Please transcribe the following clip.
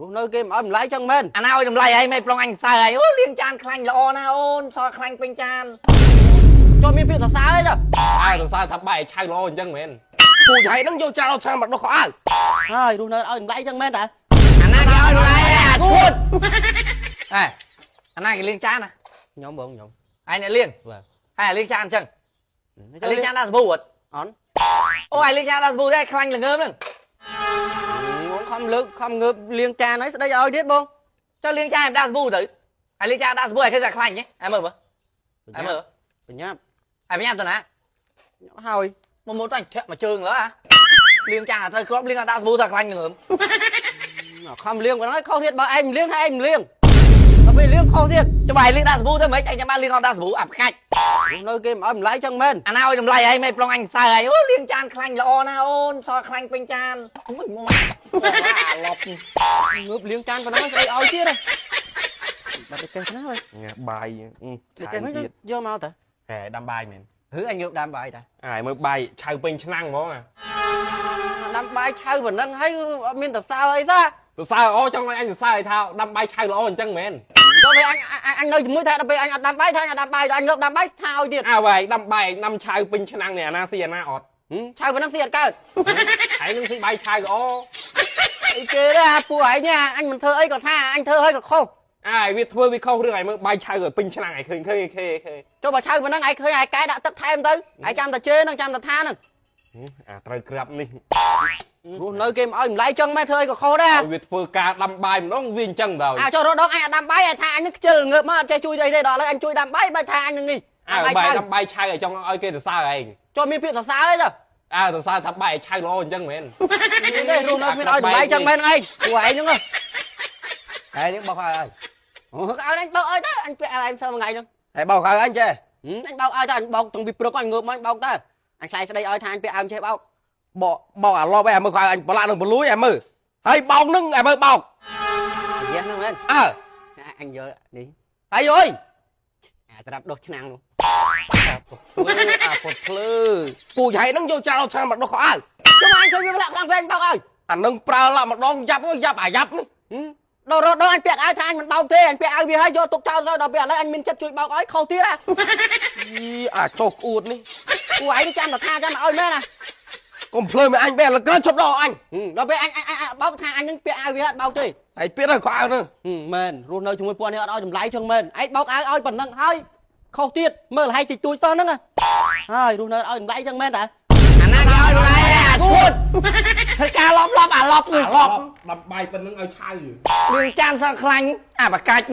រស់នៅគេមិនឲ្យតម្លៃចឹងមែន អាណាឲ្យតម្លៃឯងមិនប្លង់អញសើឯងអូលាងចានខ្លាញ់ល្អណាស់អូនសល់ខ្លាញ់ពេញចាន ចុះមានពាក្យសរសើរអីចុះ អើសរសើរថាបាយឆៅល្អអញ្ចឹងមែន ពូជហៃហ្នឹងយកចានឲ្យឆាមកដោះខោអាវ ហើយរស់នៅឲ្យតម្លៃចឹងមែនតើ អាណាគេឲ្យតម្លៃអាឈួតអេអាណាគេលាងចានណា ខ្ញុំបងខ្ញុំ ឯងអ្នកលាង បាទ ហើយលាងចានអញ្ចឹងលាងចានដាក់សាប៊ូអត់ អន់ អូឯងលាងចានដាក់សាប៊ូដែរខ្លាញ់ល្ងើមហ្នឹង បងខំលើកខំងើបលាងចានហើយស្ដីឲ្យទៀតបង ចុះលាងចានឲ្យដាក់សាប៊ូទៅហើយលាងចានដាក់សាប៊ូឲ្យឃើញតែខ្លាញ់ហ៎ឯងមើលមើលឯងមើល បញ្ញាប់ ឯងបញ្ញាប់ទៅណា ហើយ មកមកទៅអញធាក់មួយជើងលើអាលាងចានឲ្យត្រូវគ្រាប់លាងឲ្យដាក់សាប៊ូទៅខ្លាញ់ល្ងើម ខំលាងប៉ុណ្ណឹងខុសទៀតបើឯងមិនលាងថាឯងមិនលាងដល់ពេលលាងខុសទៀត ចុះបើឯងលាងដាក់សាប៊ូទៅមិនឯងចាំបានលាងអត់ដាក់សាប៊ូអាផ្កាច់ រស់នៅគេមិនឲ្យតម្លៃចឹងមែន អាណាឲ្យតម្លៃឯងមិនប្លង់អញសើឯងអូលាងចានខ្លាញ់ល្អណាស់អូនសល់ខ្លាញ់ពេញចានមួយមកអាឡប់ ងើបលាងចានប៉ុណ្ណឹងស្ដីឲ្យទៀតបាត់ទៅកេះណាហើយ ញ៉ាបាយ ទៅកេះហ្នឹងយកមកតើ ហែដាំបាយមែន ហឺអញងើបដាំបាយតា អាយមើលបាយឆៅពេញឆ្នាំងហ្មងអា ដាំបាយឆៅប៉ុណ្ណឹងហើយអត់មានតសើអីសោះ សរសើរអូចង់ឲ្យអញសរសើរឲ្យថាដាំបាយឆៅល្អអញ្ចឹងមែន ដល់ពេលអញអញនៅជាមួយថាដល់ពេលអញអត់ដាំបាយថាអញអត់ដាំបាយដល់អញងើបដាំបាយថាឲ្យទៀត អើបាយដាំបាយដាំឆៅពេញឆ្នាំងនេះអាណាស៊ីអាណាអត់ ឆៅប៉ុណ្ណឹងស៊ីអត់កើត ឯងនឹងស៊ីបាយឆៅល្អ អីគេទេអាពួកឯងនេះអញមិនធ្វើអីក៏ថាអញធ្វើហើយក៏ខុស អាយវាធ្វើវាខុសរឿងឯងមើលបាយឆៅឲ្យពេញឆ្នាំងឯងឃើញឃើញឃើញឃើញ ចុះបើឆៅប៉ុណ្ណឹងឯងឃើញឯងកែដាក់ទឹកថែមទៅឯងចាំតែជេរហ្នឹងចាំតែថាហ្នឹង អាត្រូវក្រាប់នេះ រស់នៅគេមិនឲ្យតម្លៃចឹងមែនធ្វើអីក៏ខុសដែរ ឲ្យវាធ្វើការដាំបាយម្ដងវាអញ្ចឹងដល់ អាចុះរដងអញអត់ដាំបាយឯងថាអញនឹងខ្ជិលងើបមកអត់ចេះជួយអីទេដល់ឥឡូវអញជួយដាំបាយបែរថាអញនឹងនេះ អើ ដាំបាយឆៅ បាយដាំបាយឆៅឲ្យចង់ឲ្យគេសរសើរឯង ចុះមានពាក្យសរសើរអីចុះ អើសរសើរថាបាយឆៅល្អអញ្ចឹងមែន មានទេរស់នៅមានឲ្យតម្លៃចឹងមែនឯងពួកឯងហ្នឹង ហើយនេះបោកឲ្យហើយ អូឲ្យអញបោកឲ្យទៅអញពាក់ឲ្យឯងធ្វើមួយថ្ងៃហ្នឹង ហើយបោកឲ្យអញចេះ អញបោកឲ្យទៅអញបោកទាំងពីព្រឹកអញងើបមកអញបោកទៅអញខ្លាយស្ដីឲ្យថាអញពាក់ឲ្យចេះបោក បោកបោកអាឡប់ឯងមើលខោអញប្រឡាក់នឹងបលួយឯងមើលហើយបោកនឹងឯងមើលបោក យ៉ាហ្នឹងមែន អើ អញយកនេះ ហើយអើយ អាត្រាប់ដុសឆ្នាំងនោះ អាពុតភ្លើពូជហៃហ្នឹងយកចានឲ្យឆាមកដោះខោអាវ ចុះអញឃើញវាលាក់ខ្លាំងពេកបោកឲ្យ អានឹងប្រើឡាក់ម្ដងយ៉ាប់យ៉ាប់អាយ៉ាប់នេះ ដល់រត់ដល់អញពាក់ឲ្យថាអញមិនបោកទេអញពាក់ឲ្យវាឲ្យយកទុកចោលទៅដល់ពេលឥឡូវអញមានចិត្តជួយបោកឲ្យខុសទៀតហ่ะ អីអាចុះក្អួតនេះ ពួកឯងចាំតែថាចាំឲ្យមែនណា កុំភ្លើមិនអញបែរលក្រិតឈប់ដល់អញ ដល់ពេលអញអញបោកថាអញនឹងពាក់ឲ្យវាអត់បោកទេ ហើយពាក្យទៅខោអាវហ្នឹង មែនរស់នៅជាមួយពួកនេះអត់ឲ្យតម្លៃចឹងមែនឯងបោកឲ្យឲ្យប៉ុណ្ណឹងហើយខុសទៀតមើលឲ្យតិចតួចសោះហ្នឹងហើយរស់នៅឲ្យតម្លៃចឹងមែនតា អាណាគេឲ្យតម្លៃអាឈួតធ្វើការឡប់ឡប់អាឡប់នេះ អាឡប់ ដាំបាយប៉ុណ្្នឹងឲ្យឆៅ លាងចានសល់ខ្លាញ់អាបកាច់